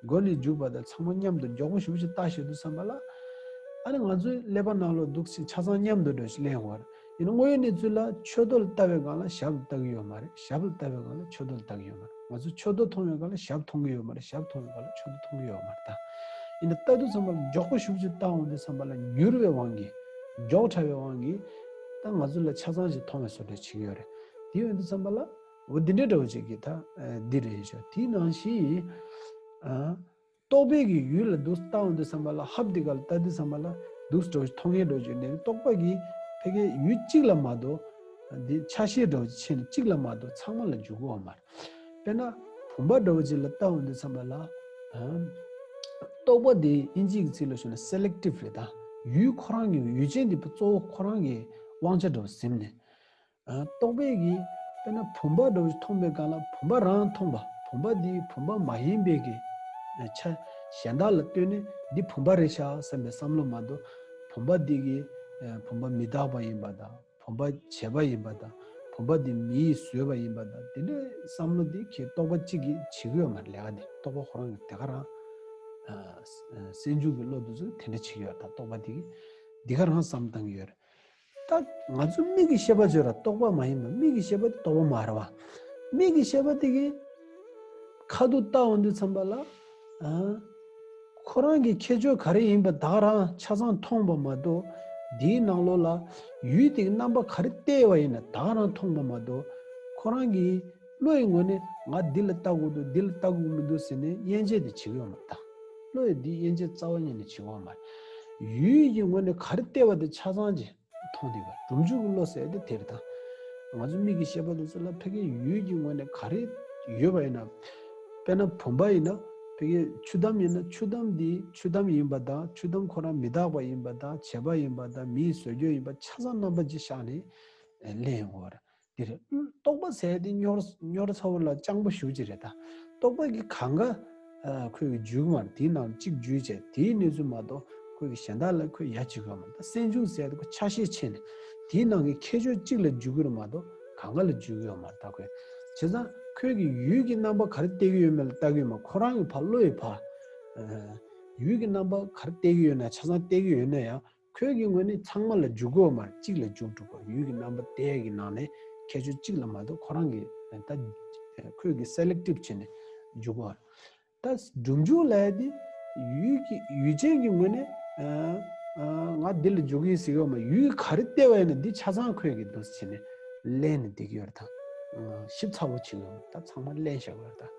མགོ་ནས་མཇུག་བར་དུ་ཚང་མ་མཉམ་དུ་མགྱོགས་པོ་ཞེ་པོ་ཅིག་ལྟ་བཞག་དུས་ཙམ་པ་ལ། ཨ་ནི་ང་ཚོའི་ཀླད་པ་ནང་ལོགས་འདུག་སེ་ཆ་ཚང་མཉམ་དུ་འདྲ་ཞིག་ལེན་ཡོང་བ་རེད། ཡིན་ན་དངོས་ཡོད་གནས་ཚུལ་ལ་མཆུ་ཏོ་ལ་ལྟ་བའི་སྒང་ལ་ཞབས་ལ་ལྟ་གི་ཡོད་མ་རེད། ཞབས་ལ་ལྟ་བའི་སྒང་ལ་མཆུ་ཏོ་ལ་ལྟ་གི་ཡོད་མ་རེད། ང་ཚོ་མཆུ་ཏོ་མཐོང་བའི་སྒང་ལ་ཞབས་མཐོང་གི་ཡོད་མ་རེད། ཞབས་མཐོང་བའི་སྒང་ལ་མཆུ་ཏོ་མཐོང་གི་ཡོད་མ་རེད་ད། ཡིན་ན་ལྟ་དུས་ཙམ་པ་ལ་མགྱོགས་པོ་ཞེ་པོ་ཅིག་ལྟ་འོང་དུས་ཙམ་པ་ལ། མྱུར་བའི་དབང་གིས། མགྱོགས་དྲགས་པའི་དབང་གིས་ད་ང་ཚོ་ལ་ཆ་ཚང་ཞིག་མཐོང་བའི་བཟོ་འདྲ་བྱེད་ཀྱི་ཡོད་རེད། དེ་ཡོང་དུས་ཙམ་པ་ལ། འོ་འདི་འདྲའི་འདྲ་བོ་ཅིག་གི་ད་འདི་རེད་ཤག་དེ་ནང་བཞིན། ཨ། རྟོག་པས་ཀྱི་ཡུལ་ལ་འདུག་ལྟ་འོང་དུས་ཙམ་པ་ལ། ཧབ་འདི་ག་ལ་ལྟ་དུས་ཙམ་པ་ལ་འདུག་འདྲ་བོ་ཅིག་མཐོང་ངེས་འདྲ་བོ་ཅིག་ནས། རྟོག་པ་གིས་ཕ་གིའི་ཡུལ་གཅིག་ལ་མ་གཏོགས། འདི་ཆ་ཤས་འདྲ་བོ་ཅིག་ཕྱེ་ནས་གཅིག་ལ་མ་གཏོགས་ཚང་མ་ལ་འཇུག་གི་ཡོད་མ་རེད། དཔེར་ན་བུམ་པ་འདྲ་བོ་ཅིག་ལ་ལྟ་འོང་དུས་ཙམ་པ་ལ། ཨ། རྟོག་པ་དེ་དབྱིན་ཇིའི་ཚིག་ལ་ཞུས་ན་སེ་ལེག་ཊིབ་རེད་ད། ཡུལ་ཁོ་རང་གི། ཡུལ་ཅན་དེ་གཙོ་བོ་ཁོ་རང་གི་དབང་ཆ་འདྲ་བོ་ཟིན་ནས། ཨ། རྟོག་པས་ཀྱིས་དཔེར་ན་བུམ་པ་འདྲ་བོ་ཞིག་མཐོང་བའི་སྒང་ལ། བུམ་པ་རང་མཐོང་བ། བུམ་པ་འདི་བུམ་པ་མ་ཡིན་པའི་གི་ཆ་གཞན་དག་ལ་ལྟོས་ནས་འདི་བུམ་པ་རེད་ཤག་བསམ་པའི་བསམ་བློ་མ་གཏོགས། བུམ་པ་འདི་གི། ཨ། བུམ་པ་མི་རྟག་པ་ཡིན་པ་དང་། བུམ་པ་བྱས་པ་ཡིན་པ་དང་། བུམ་པ་འདི་མི་ཡིས་བཟོས་པ་ཡིན་པ་དང་། དེ་འདྲའི་བསམ་བློ་འདི་ཁྱེད་རྟོག་པ་གཅིག་གིས་བྱེད་ཀྱི་ཡོད་མ་རེད། ལས་ཀ་འདི་རྟོག་པ་ཁོ་རང་གིས་དེ་ག་རང་། ཨ། སེལ་འཇུག་གི་བློ་འདི་ཚོས་དེ་འདྲ་བྱེད་ཀྱི་ཡོད་རེད་ད། རྟོག་པ་འདི་གིས་འདི་ག་རང་བསམ་བཏང་གི་ཡོད་རེད། ད་ང་ཚོ་མིག་གི་ཤེས་པ་བརྗོད་ར་རྟོག་པ་མ་ཡིན་པ། མིག་གི་ཤེས་པ་དེ་རྟོག་པ་མ་རེད་བ། མིག་གི་ཤེས་པ་དེ་གིས་ཁ་ཐུག་ལྟ་འོང་དུས་ཙམ་པ་ལ། ཨ། ཁོ་རང་གི་ཁྱད་ཆོས་ག་རེ་ཡིན་པ་ད་ག་རང་ཆ་ཚང་མཐོང་བ་མ་གཏོགས། དེའི་ནང་ལོགས་ལ་ཡུལ་དེ་གི་རྣམ་པ་ག་རེ་བལྟས་པ་ཡིན་ན་ད་ག་རང་མཐོང་བ་མ་གཏོགས། ཁོ་རང་གི་བློ་ཡི་ངོས་ནས་ང་འདི་ལ་ལྟ་དགོས་འདུག་འདི་ལ་ལྟ་དགོས་མི་འདུག་ཟེར་ནས་དབྱེ་འབྱེད་དེ་བྱེད་ཀྱི་ཡོད་མ་རེད་ད། བློ་ཡིས་འདི་དབྱེ་འབྱེད་རྩ་བ་ཉིད་ནས་བྱེད་ཀྱི་ཡོད་མ་རེད། ཡུལ་གྱི་ངོས་ནས་ག་རེ་བལྟས་པ་དེ་ཆ་ཚང་ཅིག་མཐོང་བསྡད་པ། སྒྲུབ་འཇུག་གི་བློ་ཟེར་དེ་དེ་རེད་ད། ང་ཚོ་མིག་གི་ཤེས་པ་དེ་ཚོ་ལ་ཕ་གིའི་ཡུལ་གྱི་ངོས་ནས་ག་རེ་ཡོད་པ་ཡིན་ན། དཔེར་ན་བུམ་པ་ཡིན་ན་ཕ་གིའི་ཆུ་འདམ་ཡིན་ན། ཆུ་འདམ་འདི་ཆུ་འདམ་ཡིན་པ་དང་། ཆུ་འདམ་ཁོ་རང་མི་རྟག་པ་ཡིན་པ་དང་། བྱས་པ་ཡིན་པ་དང་། མིས་བཟོ་རྒྱུ་ཡིན་པ་ཆ་ཚང་རྣམ་པ་ཅིག་བཞག་ནས་ལེན་ཡོང་གི་ཡོད་རེད། དེ་རེད། རྟོག་པ་ཟེར་དེ་རྙོག་རྙོག་ཚ་བོ་ལ་སྤྱང་པོ་ཞེ་པོ་ཅིག་རེད་ད། རྟོག་པ་གིས་གང་ག་ཨ་ཁོས་འཇུག་མ་རེད། དེའི་ནང་གཅིག་འཇུས་བྱས་དེའི་གནས་ཚུལ་མ་གཏོགས་ཁོས་གཞན་དག་ལ་ཁོས་ཡ་བྱེད་དགོས་མ་རེད། ད་སེལ་འཇུག་ཟེར་དེ་ཁོ་ཆ་ཤས་ཕྱེ་ནས་དེའི་ནང་གི་ཁྱད་ཆོས་གཅིག་ལ་འཇུག་གི་རེད་མ་གཏོགས་གང་ག་ལ་འཇུག་གི་ཡོད་མ་རེད་ད་ཁོས། བྱས་ཙང་ཁོས་ཀྱི་ཡུལ་གྱི་རྣམ་པ་ག་རེ་བལྟས་ཀྱི་ཡོད་མེད་ལ་ལྟ་གི་ཡོད་མ་རེད། ཁོ་རང་གི་ཕར་བློ་ཡི་ཕར། ཨ། ཡུལ་གྱི་རྣམ་པ་ག་རེ་བལྟས་ཀྱི་ཡོད་ན་ཆ་ཚང་བལྟས་ཀྱི་ཡོད་ན་ཡང་། ཁོས་ཀྱི་ངོས་ནས་ཚང་མ་ལ་འཇུག་གི་ཡོད་མ་རེད། གཅིག་ལ་འཇུག་འགྲོ་གི་ཡོད། ཡུལ་གྱི་རྣམ་པ་དེ་གི་ནང་ནས་ཁྱད་ཆོས་གཅིག་ལ་མ་གཏོགས་ཁོ་རང་གི་ད་ཁོས་ཀྱི་སེ་ལེག་ཊིབ་བྱས་ནས་འཇུག་གི་ཡོད་རེད། ད་སྒྲུབ་འཇུག་ལབ་ཡ་དེ་ཡུལ་གྱི་ཡུལ་ཅན་གྱི་ངོས་ནས། ཨ། ཨ། ང་འདི་ལ་འཇུག་གི་ཡིན་ཟེར་གི་ཡོད་མ་རེད། ཡུལ་ག་རེ་བལྟས་པ་ཡིན་ན་འདི་ཆ་ཚང་ཁོས་ཀྱི་འདུག་སེ་བྱས་ནས་ལེན་ནས་བསྡད་ཀྱི་ཡོད་རེད་ད། ཞིབ་ཚགས་པོ་བྱེད་ཀྱི་ཡོད་མ་རེད། ད་ཚང་མ་ལེན་བཞག་གི་ཡོད་རེད་ད།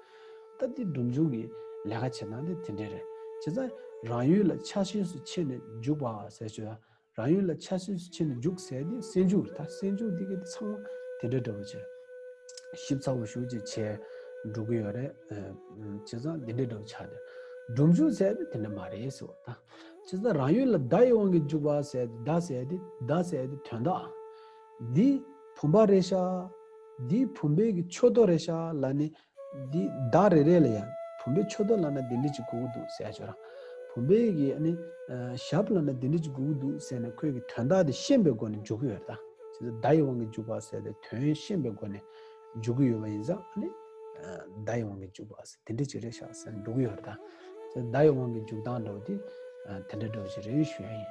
ད་འདི་སྒྲུབ་འཇུག་གི་ལས་ཀ་བྱེད་སྟངས་དེ་དེ་འདྲས་རེད། བྱས་ཙང་རང་ཡུལ་ལ་ཆ་ཤས་སུ་ཕྱེ་ནས་འཇུག་པ་ཟེར་ཆོག་ཡ། རང་ཡུལ་ལ་ཆ་ཤས་སུ་ཕྱེ་ནས་འཇུག་ཟེར་དེ་སེལ་འཇུག་རེད་ད། སེལ་འཇུག་འདི་ག་དེ་ཚང་མ་དེ་འདྲ་འདྲ་བོ་བྱས། ཞིབ་ཚགས་པོ་ཞེ་པོ་ཅིག་བྱས་འགྲོ་གི་ཡོད་རེད། ཨ། བྱས་ཙང་འདི་འདྲ་འདྲ་བོ་ཆགས་ཏེ། སྒྲུབ་འཇུག་ཟེར་དེ་དེ་འདྲ་མ་རེད་ཟེར་བ་ད། བྱས་ཙང་རང་ཡུལ་ལ་བརྡ་ཡི་དབང་གིས་འཇུག་པ་ཟེར་དེ། བརྡ་ཟེར་དེ། བརྡ་ཟེར་དེ་དོན་དག་འདི་བུམ་པ་རེད་ཤག་འདི་བུམ་པའི་གི་མཆུ་ཏོ་རེད་ཤག་ལབ་ནས། འདི་བརྡ་རེ་རེ་ལ་ཡང་བུམ་པའི་མཆུ་ཏོ་ལབ་ན་འདི་འདྲ་ཅིག་དགོས་ཀྱི་འདུག་ཟེར་ཡ་ཅིག་ཡོད་ར། བུམ་པའི་གི་ཨ་ནི་ཞབས་ལབ་ན་འདི་འདྲ་ཅིག་དགོས་ཀྱི་འདུག་ཟེར་ནས་ཁོས་གི་དོན་དག་དེ་ཤེས་པའི་སྒོ་ནས་འཇུག་གི་ཡོད་རེད་ད། བྱས་ཙང་བརྡ་ཡི་དབང་གིས་འཇུག་པ་ཟེར་ཏེ་དོན་ཤེས་པའི་སྒོ་ནས་འཇུག་གི་ཡོད་པ་ཡིན་ཙང་། ཨ་ནི་བརྡ་ཡི་དབང་གིས་འཇུག་པ་ཟེར་དེ་འདྲ་ཅིག་རེད་ཤག་ཟེར་ནས་འགྲོ་གི་ཡོད་རེད་ད། བྱས་ཙང་བརྡ་ཡི་དབང་གིས་འཇུག་སྟངས་འདྲ་བོ་དེ་དེ་འདྲ་འདྲ་བོ་ཞིག་རེད་ཞུ་ཡ་ཡིན།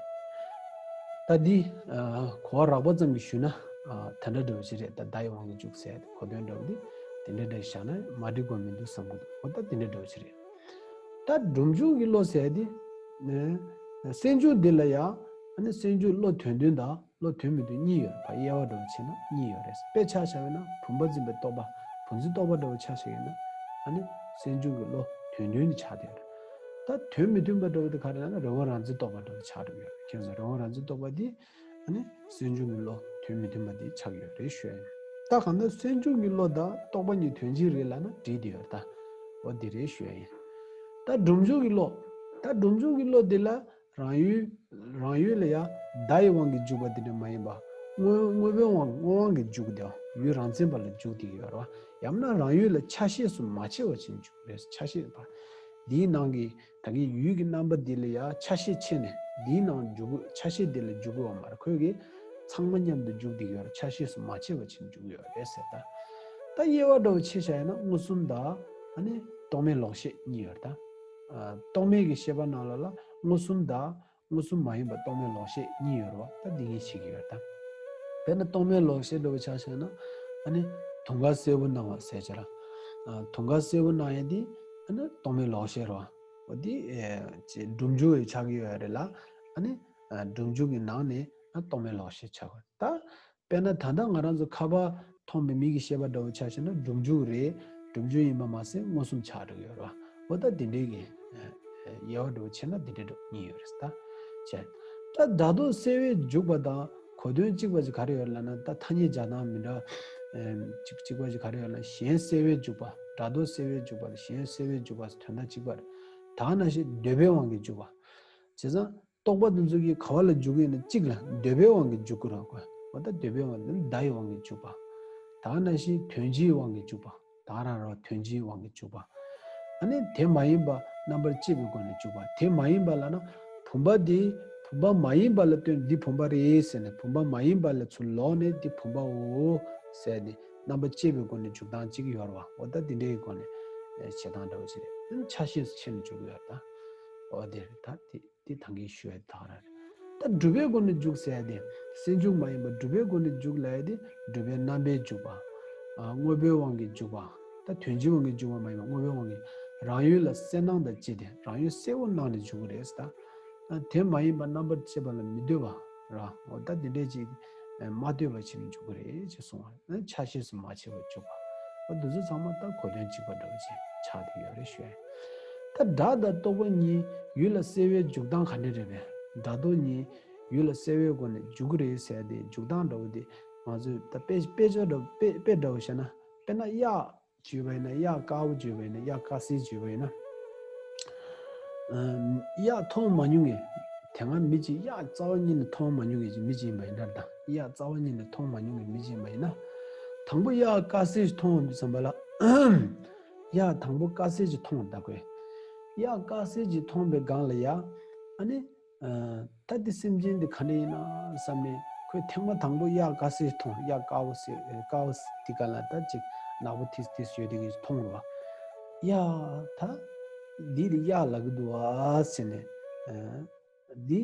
ད་འདི་གོ་བ་རགས་པ་ཙམ་གྱིས་ཞུས་ན་དེ་འདྲ་འདྲ་བོ་ཞིག་རེད། ད་བརྡ་ཡི་དབང་གིས་འཇུག་ཟེར་ཏེ་གོ་དོན་འདྲ་བོ་དེ་དེ་འདྲ་འདྲ་བཞག་ན་མ་འགྲིག་པ་མི་འདུག་བསམ་གྱི་འདུག་འོ་ད་དེ་འདྲ་འདྲ་བོ་ཞིག་རེད། ད་སྒྲུབ་འཇུག་གི་བློ་ཟེར་དེ། ཨ། སེལ་འཇུག་འདི་ལ་ཡང་ཨ་ནི་སེལ་འཇུག་བློ་དོན་མཐུན་དང་བློ་དོན་མི་མཐུན་གཉིས་ཡོད་རེད། ཕར་དབྱེ་བ་འདྲ་བོ་ཕྱེ་ན་གཉིས་ཡོད་རེད། དཔེ་ཆ་བཞག་པ་ཡིན་ན་བུམ་པ་འཛིན་པའི་རྟོག་པ། བུམ་འཛིན་རྟོག་པ་འདྲ་བོ་ཆ་བཞག་པ་ཡིན་ན། ཨ་ནི་སེལ་འཇུག་གི་བློ་དོན་མཐུན་དེ་ཆགས་བསྡད་ཡོད་རེད། ད་དོན་མི་མཐུན་པ་འདྲ་བོ་དེ་ག་རེ་ལབ་ན་རང་དབང་རང་འཛིན་རྟོག་པ་འདྲ་བོ་ཆགས་འགྲོ་གི་ཡོད་རེད། ཁྱེད་ཚོ་རང་དབང་རང་འཛིན་རྟོག་པ་འདི་ཨ་ནི་སེལ་འཇུག་གི་བློ་ དོན་མི་མཐུན་པ་དེ་ཆགས་ཡོད་རེད་ཞུ་ཡ་ཡིན། ད་གང་ལྟར་སེལ་འཇུག་གི་བློ་དང་རྟོག་པ་གཉིས་དོན་གཅིག་རེད་ལབ་ན་འགྲིག་བསྡད་ཡོད་རེད་ད། འོ་འདི་རེད་ཞུ་ཡ་ཡིན། ད་སྒྲུབ་འཇུག་གི་བློ། ད་སྒྲུབ་འཇུག་གི་བློ་འདི་ལ་རང་ཡུལ། རང་ཡུལ་ལ་ཡང་བརྡ་ཡི་དབང་གིས་འཇུག་པ་དེ་འདྲ་མ་ཡིན་པ། དངོས་དངོས་པོའི་དབང་དངོས་དབང་གིས་འཇུག་སྟེ་ཡུལ་རང་མཚན་པ་ལ་འཇུག་སྟེ་ཡོད་རེད་བ། ཡང་ན་རང་ཡུལ་ལ་ཆ་ཤས་སུ་མ་ཕྱེ་བ་ཕྱིན་འཇུག་རེད། ཆ་ཤས་པ། འདིའི་ནང་གི་ད་གིན་ཡུལ་གྱི་རྣམ་པ་འདི་ལ་ཡང་ཆ་ཤས་ཕྱེ་ནས་འདིའི་ནང་འཇུག་དགོས། ཆ་ཤས་འདི་ལ་འཇུག་དགོས་པ་མ་རེད། ཁོས་གི་ཚང་མ་མཉམ་དུ་འཇུག་སྟེ་ཡོད་རེད། ཆ་ཤས་སུ་མ་ཕྱེ་བ་ཕྱིན་འཇུག་ཡོད་རེད་ཟེར་ད། ད་དབྱེ་བ་འདྲ་བོ་ཕྱེ་བྱ་ཡིན་ན་མངོན་སུམ་དང་ཨ་ནི་རྟོག་མེད་ལོག་ཤེས་གཉིས་ཡོད་རེད་ད། ཨ། རྟོག་མེད་ཀྱི་ཤེས་པ་ནང་ལ་ལ་མངོན་སུམ་དང་མངོན་སུམ་མ་ཡིན་པ་རྟོག་མེད་ལོག་ཤེས་གཉིས་ཡོད་རེད་བ། ད་འདི་གཉིས་ཤེས་ཀྱི་ཡོད་ད། དཔེར་ན་རྟོག་མེད་ལོག་ཤེས་འདྲ་བོ་ཆ་བཞག་ན་ཨ་ནི་དུང་དཀར་སེར་པོ་སྣང་བ་ཟེར་བྱ་ར། ཨ། དུང་དཀར་སེར་པོ་སྣང་ཡ་འདི་ཨ་ནི་རྟོག་མེད་ལོག་ཤེས་རེད་བ། འོ་འདི་ཨེ་ཅེ་སྒྲུབ་འཇུག་ཡི་ཆགས་ཀྱི་ཡོད་རེད་ལ། ཨ་ནི་ཨ་སྒྲུབ་འཇུག་གི་ནང་ནས་ཨ་རྟོག་མེད་ལོག་ཤེས་ཆགས་ཡོད་ད། དཔེར་ན་ད་ལྟ་ང་རང་ཚོ་ཁ་པར་མཐོང་བའི་མིག་གི་ཤེས་པ་འདྲ་བོ་ཆ་བཞག་ན་སྒྲུབ་འཇུག་རེད། སྒྲུབ་འཇུག་ཡིན་པ་མ་ཟད་མངོན་སུམ་ཆགས་འགྲོ་གི་ཡོད་རེད་བ། འོ་ད་འདི་འདྲའི་གི་ཨ་དབྱེ་བ་འདྲ་བོ་ཕྱེ་ན་འདི་འདྲའི་འདྲ་བོ་གཉིས་ཡོད་རེད་ད། བྱས། ད་སྒྲ་རྟོག་སེལ་བས་འཇུག་པ་དང་གོ་དོན་གཅིག་པ་ཅིག་ག་རེ་ཡོད་ལབ་ན། ད་ཐ་སྙད་སྦྱར་སྟངས་མི་འདྲ། ཨེམ། གཅིག་གཅིག་པ་ཅིག་ག་རེ་ཡོད་ལབ་ན། གཞན་སེལ་བས་འཇུག་པ། སྒྲ་རྟོག་སེལ་བས་འཇུག་པ་དང་གཞན་སེལ་བས་འཇུག་པ་དོན་དག་གཅིག་པ་རེད། ད་ནང་བཞིན་འདོད་པའི་དབང་གིས་འཇུག་པ། བྱས་ཙང་། རྟོག་པ་དེ་ཚོ་གིས་ག་བ་ལ་འཇུག་གི་ཡིན་ན་གཅིག་ལ་འདོད་པའི་དབང་གིས་འཇུག་གི་རེད་བ། འོ་ད་འདོད་པའི་དབང་གིས་བརྡ་ཡི་དབང་གིས་འཇུག་པ། ད་ནང་བཞིན་དོན་སྤྱིའི་དབང་གིས་འཇུག་པ། ད་རང་རང་དོན་སྤྱིའི་དབང་གིས་འཇུག་པ། ཨ་ནི་དེ་མ་ཡིན་པ་རྣམ་པར་དཔྱད་པའི་སྒོ་ནས་འཇུག་པ། དེ་མ་ཡིན་པ་ལབ་ན་བུམ་པ་དེ་བུམ་པ་མ་ཡིན་པ་ལ་ལྟོས་ནས་འདི་བུམ་པ་རེད་ཟེར་ནས་བུམ་པ་མ་ཡིན་པ་ལ་ཚུར་ལོག་ནས་འདི་བུམ་པའོ་ཟེར་ནས་རྣམ་པར་དཔྱད་པའི་སྒོ་ནས་འཇུག་སྟངས་གཅིག་ཡོད་རེད་བ། འོ་ད་འདི་འདྲའི་སྒོ་ནས་བྱེད་སྟངས་འདྲ་བོ་ཅིག་རེད། ཆ་ཤས་སུ་ཕྱེ་ནས་འཇུག་གི་ཡོད་རེད་ད། འོ་དེ་རེད་ད། དེ་དེ་ད་གིན་ཞུ་ཡ་དེ་ད་ག་རང་རེད། ད་སྒྲུབ་པའི་སྒོ་ནས་འཇུག་ཟེར་ཡ་དེ་སེལ་འཇུག་མ་ཡིན་པ་སྒྲུབ་པའི་སྒོ་ནས་འཇུག་ལབ་ཡ་དེ་སྒྲུབ་པའི་རྣམ་པས་འཇུག་པ། ཨ། དངོས་པོའི་དབང་གིས་འཇུག་པ། ད་དོན་སྤྱིའི་དབང་གིས་འཇུག་པ་མ་ཡིན་པ་དངོས་པོའི་དབང་གིས་རང་ཡུལ་ལ་གསལ་སྣང་དང་བཅས་ཏེ་རང་ཡུལ་གསལ་བོ་སྣང་ནས་འཇུག་གི་རེད་ཟེར་ད། ཨ། དེ་མ་ཡིན་པ་རྣམ་པར་དཔྱད་པ་ལ་མི་ལྟོས་པ་ར། འོ་ད་འདི་འདྲས་ཅིག་མ་ལྟོས་པ་བྱས་ནས་འཇུག་གི་རེད་ཅེས་གསུངས་པ་རེད། ཆ་ཤས་སུ་མ་ཕྱེ་བར་འཇུག་པ། འོ་འདི་ཚོ་ཚང་མ་ད་གོ་དོན་གཅིག་པ་འདྲ་བོ་ཅིག་ཆགས་བསྡད་ཡོད་རེད་ཞུ་ཡ། ད་སྒྲ་དང་རྟོག་པ་གཉིས་ཡུལ་ལ་གསལ་བའི་འཇུག་སྟངས་ག་འདྲ་རེད་པས། སྒྲ་རྟོག་གཉིས་ཡུལ་ལ་གསལ་བའི་སྒོ་ནས་འཇུག་གི་རེད་ཟེར་ཏེ་འཇུག་སྟངས་འདྲ་བོ་དེ་ང་ཚོས་ད་དཔེ་དཔེ་ཆ་འདྲ་དཔེ་དཔེ་འདྲ་བོ་བཤད་ན། དཔེར་ན་གཡག་བརྗོད་པ་ཡིན་ན། གཡག་དཀར་པོ་བརྗོད་པ་ཡིན་ན། གཡག་དཀར་སེར་བརྗོད་པ་ཡིན་ན། ཨམ། གཡག་མཐོང་མ་མྱོང་ངེས། དེ་སྔ་མི་གཅིག་གཡག་རྩ་བ་ཉིད་ནས་མཐོང་མ་མྱོང་མཁན་གྱི་མི་གཅིག་ཡིན་པ་ཡིན་ན་དང་། གཡག་རྩ་བ་ཉིད་ནས་མཐོང་མ་མྱོང་མཁན་མི་གཅིག་ཡིན་པ་ཡིན་ན། དང་པོ་གཡག་དཀར་སེར་ཞིག་མཐོང་ཡོང་དུས་ཙམ་པ་ལ། གཡག་དང་པོ་དཀར་སེར་ཅིག་མཐོང་ད་ཁོས། གཡག་དཀར་སེར་ཅིག་མཐོང་པའི་སྒང་ལ་ཡ། ཨ་ནི། ཨ། ད་འདི་སེམས་ཅན་འདི་ག་འདྲ་ཡིན་ན་བསམ་ནས་ཁོས་ཐེངས་མ་དང་པོ་གཡག་དཀར་སེར་མཐོང་། གཡག་དཀར་པོ་སེར་དཀར་པོ་དེ་ག་ལ་ད་ཅིག་ནག་པོ་ཐིས་ཐིས་ཡོད་དེ་གི་མཐོང་རོ། ཡ། ད་འདི་དེ་གཡག་ལབ་ཀྱི་འདུག་ཨ་ཟེར་ནས། ཨ། འདི་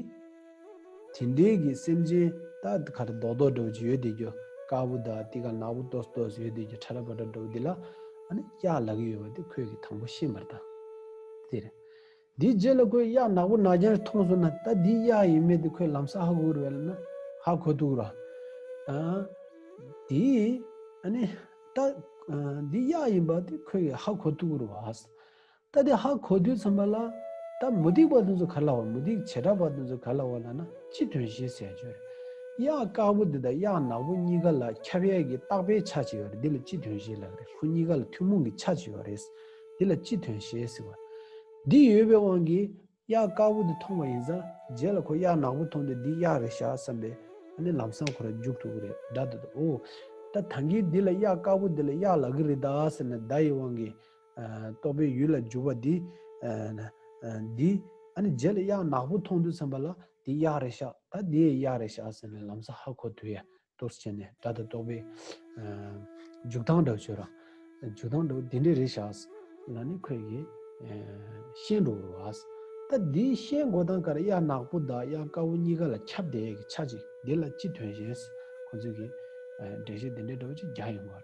དེ་འདྲའི་གི་སེམས་ཅན་ད་ག་རེ་རྡོག་རྡོག་འདྲ་བོ་ཅིག་ཡོད་དེ་རྒྱུ། དཀར་པོ་དང་དེ་ག་ནག་པོ་ཏོག་ཙམ་ཏོག་ཙམ་ཡོད་དེ་རྒྱུ། ཁྲ་ར་བ་ར་འདྲ་བོ་འདི་ལ་ཨ་ནི་གཡག་ལབ་ཀྱི་ཡོད་པ་དེ་ཁོས་གི་དང་པོ་ཤེས་མ་རེད་ད། དེ་རེད། འདིའི་རྗེས་ལ་ཁོས་གཡག་ནག་པོ་ནག་རྐྱང་མཐོང་སོང་ན་ད་འདི་གཡག་ཡིན་མེད་དེ་ཁོས་ལམ་སང་ཧ་གོ་རུ་བས་ལ་ན་ཧ་གོ་ཐུག་ར། ཨ། དེ་ཨ་ནི་ད་ཨ་འདི་གཡག་ཡིན་པ་དེ་ཁོས་ཧ་གོ་ཐུག་རུ་བ། ད་དེ་ཧ་གོ་དུས་ཙམ་པ་ལ་ད་མུ་སྟེགས་པ་དེ་ཚོ་ག་ལ་བ། མུ་སྟེགས་བྱེ་བྲག་པ་དེ་ཚོ་ག་ལ་བ་ལ་ན་སྤྱི་དོན་བཞི་ཟེར་ཡ་ཅིག་ཡོད་རེད། གཡག་དཀར་པོ་འདི་དང་གཡག་ནག་པོ་གཉིས་ཀ་ལ་ཁྱབ་ཡས་ཀྱི་རྟག་པའི་ཆ་ཅིག་ཡོད་རེད། འདི་ལ་སྤྱི་དོན་བཞི་ལབ་ཀྱི་རེད། ཁོ་གཉིས་ཀ་ལ་ཐུན་མོང་གི་ཆ་ཅིག་ཡོད་རེད། འདི་ལ་སྤྱི་དོན་བཞི་ཟེར་བ། འདི་ཡོད་པའི་དབང་གིས་གཡག་དཀར་པོ་འདི་མཐོང་བ་ཡིན་ཙང་རྗེས་ལ་ཁོ་གཡག་ནག་པོ་མཐོང་དུས་འདི་གཡག་རེད་ཤག་བསམ་པས་ཨ་ནི་ལམ་སང་ཁོ་རང་འཇུག་ཐུབ་ཀྱི་རེད། སྒྲ་དེ་དང་། ཨོ། ད་ད་གིན་འདི་ལ་གཡག་དཀར་པོ་འདི་ལ་གཡག་ལབ་ཀྱི་རེད་ད་ཟེར་ནས་བརྡ་ཡི་དབང་གིས་ཨ་རྟོག་པའི་ཡུལ་ལ་འཇུག་པ་འདི། ཨ་འདི་ཨ་ནི་རྗེས་ལ་གཡག་ནག་པོ་མཐོང་དུས་ཙམ་པ་ལ་འདི་གཡག་རེད་ཤག་ད་འདི་ཡི་གཡག་རེད་ཤག་ཟེར་ནས་ལམ་སང་ཧ་གོ་ཐུབ་ཡ། འདུག་སེ་བྱས་ནས་སྒྲ་དང་རྟོག་པའི་ཨ་འཇུག་སྟངས་འདྲ་བོ་བྱོས་ར། འཇུག་སྟངས་འདྲ་བོ་འདི་འདྲས་རེད་ཤག་ལབ་ནས་ཁོས་གིས་ཨ་ཤེས་འགྲོ་གི་རེད་བ། ད་འདི་ཤེས་དགོས་སྟངས་ག་རེ། གཡག་ནག་པོ་དང་གཡག་དཀར་པོ་གཉིས་ཀ་ལ་ཁྱབ་བསྡད་ཀྱི་ཆ་ཅིག་འདི་ལ་སྤྱི་དོན་བཞི་ཁོ་ཚོས་གིས་ཨ་འགྲེལ་བཤད་འདི་འདྲས་འདྲ་བོ་ཅིག་རྒྱག་ཡོང་གི་རེད།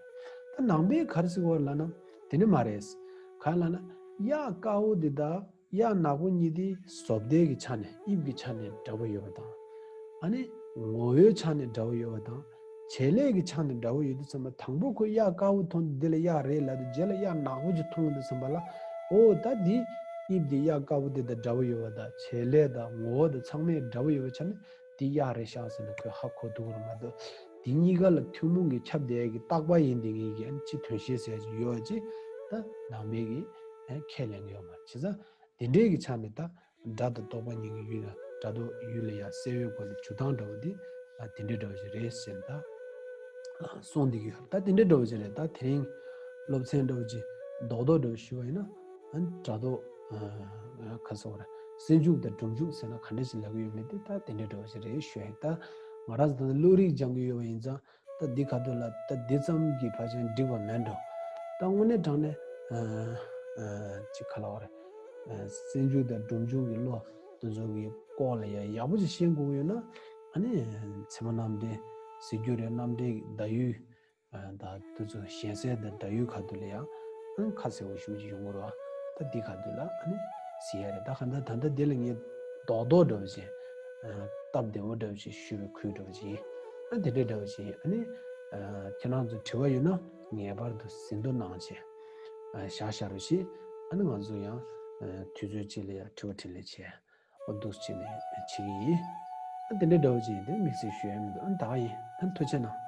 ད་ནང་པས་ག་རེ་ཟེར་གི་ཡོད་རེད་ལབ་ན་དེ་འདྲས་མ་རེད། ག་རེ་ལབ་ན་གཡག་དཀར་པོ་འདི་དང་། གཡག་ནག་པོ་གཉིས་དེ་བཟོ་ལྟའི་གི་ཆ་ནས་དབྱིབས་ཀྱི་ཆ་ནས་འདྲ་པོ་ཡོད་པ་དང་། ཨ་ནི་ངོ་བོའི་ཆ་ནས་འདྲ་པོ་ཡོད་པ་དང་། བྱེད་ལས་ཀྱི་ཆ་ནས་འདྲ་པོ་ཡོད་དུས་ཙམ་པ་དང་པོ་ཁོས་གཡག་དཀར་པོ་མཐོང་དུས་འདི་ལ་གཡག་རེད་ལབ་དུས་རྗེས་ལ་གཡག་ནག་པོ་ཅིག་མཐོང་དུས་ཙམ་པ་ལ། ཨོ་ད་འདི་དབྱིབས་འདི་གཡག་དཀར་པོ་འདི་དང་འདྲ་པོ་ཡོད་པ་དང་བྱེད་ལས་དང་ངོ་བོ་དང་ཚང་མས་འདྲ་པོ་ཡོད་པའི་ཆ་ནས་འདི་གཡག་རེད་ཤག་ཟེར་ནས་ཁོས་ཧ་གོ་ཐུབ་ཀྱི་རེད་མ་གཏོགས། དེ་གཉིས་ཀ་ལ་ཐུན་མོང་གི་ཁྱབ་བསྡད་ཡ་གི་རྟག་པ་ཡིན་དེ་ངེས་ཀྱི་ཨ་ནི་སྤྱི་དོན་ཤེས་ཟེར་ཡ་ཅིག་ཡོད་པ་ཅིག་ད་ནང་པའི་གི་ཨ་ཁས་ལེན་གི་ཡོད་མ་རེད། བྱས་ཙང་དེ་འདྲའི་གི་ཆ་ནས་ད་སྒྲ་དང་རྟོག་པ་གཉིས་ཀྱི་ཡུལ་ལ་སྒྲ་རྟོག་ཡུལ་ལ་ཡ་གསལ་བའི་སྒོ་ནས་འཇུག་སྟངས་འདྲ་བོ་དེ་ཨ་དེ་འདྲའི་འདྲ་བོ་ཞིག་རེད་ཟེར་ནས་ད་གསུངས་བསྡད་ཀྱི་ཡོད་རེད། ད་དེ་འདྲའི་འདྲ་བོ་ཞིག་རེད། ད་དེ་རིང་སློབ་ཚན་འདྲ་བོ་ཅིག་རྡོག་རྡོག་འདྲ་བོ་ཞུས་པ་ཡིན་ན་ཨ་ནི་སྒྲ་རྟོག་ཨ་ག་ཟེར་བ་རེད། སེལ་འཇུག་དང་སྒྲུབ་འཇུག་ཟེར་ན་ག་འདྲ་ཞིག་ལབ་ཀྱི་ཡོད་མེད་དེ་ད་དེ་འདྲའི་འདྲ་བོ་ཞིག་རེད་ཞུ་ཡ་ཡིན། ད་ང་རང་ཚོ་ད་ནི་བློ་རིག་སྦྱང་གི་ཡོད་པ་ཡིན་ཙང་ད་འདི་ག་དུས་ལ་ད་འདི་ཙམ་གྱིས་ཕལ་ཆེར་འགྲིག་པ་མེད་འགྲོ། ད་དངོས་གནས་དྲང་གནས་ཨ་ཨ་ཅིག་ག་ལབ་དགོས་རེད། ཨ་སེལ་འཇུག་དང་སྒྲུབ་འཇུག་གི་བློ་དེ་ཚོ་གི་སྐོར་ལ་ཡ་ཡག་པོ་ཅིག་ཤེས་དགོས་ཀྱི་ཡོད་ན་ཨ་ནི་ཚད་མ་རྣམ་འགྲེལ་ཟེར་རྒྱུ་རེད། རྣམ་འགྲེལ་གྱི་བརྡ་ཡུལ་ཨ་ད་དེ་ཚོ་གཞན་སེལ་དང་བརྡ་ཡུལ་ག་དུས་ལ་ཡ་ཨ་ཁ་གསལ་པོ་ཞེ་པོ་ཅིག་ཡོང་གི་རེད་བ། ད་འདི་ག་དུས་ལ་ཨ་ནི་ཟེར་ཡ་རེད། ད་ག་ད་ད་ལྟ་འདི་ལ་ངས་རྡོག་རྡོག་འདྲ་བོ་ཅིག་ཨ་སྟབས་བདེ་བོ་འདྲ་བོ་ཅིག་ཞུས་པའི་ཁུལ་འདྲ་བོ་ཅིག་ཡིན། ཨ་དེ་འདྲ་འདྲ་བོ་ཅིག་ཡིན། ཨ་ནི་ཨ་ཁྱེད་རང་ཚོ་དྲི་བ་ཡོད་ན་ངེས་པར་དུ་ཟིན་ཐོ་གནང་བྱས་ཨ་བཞག་བཞག་རོགས་ཞེས། ཨ་ནི་ང་ཚོ་ཡང་ཨ་དུས་ཚོད་ཅིག་ལ་ཡང་དྲི་བ་དྲིས་ལན་བྱས། ཨོ་འདུག་སེ་བྱས་ནས་བྱེད་ཀྱི་ཡིན། ཨ་དེ་འདྲ་འདྲ་བོ་ཅིག་ཡིན་དེ་དམིགས་བསལ་ཞུ་ཡ་མི་འདུག་ཨ་ད་ག་ཡིན། ཨ་ཐུགས་རྗེ་གནང་།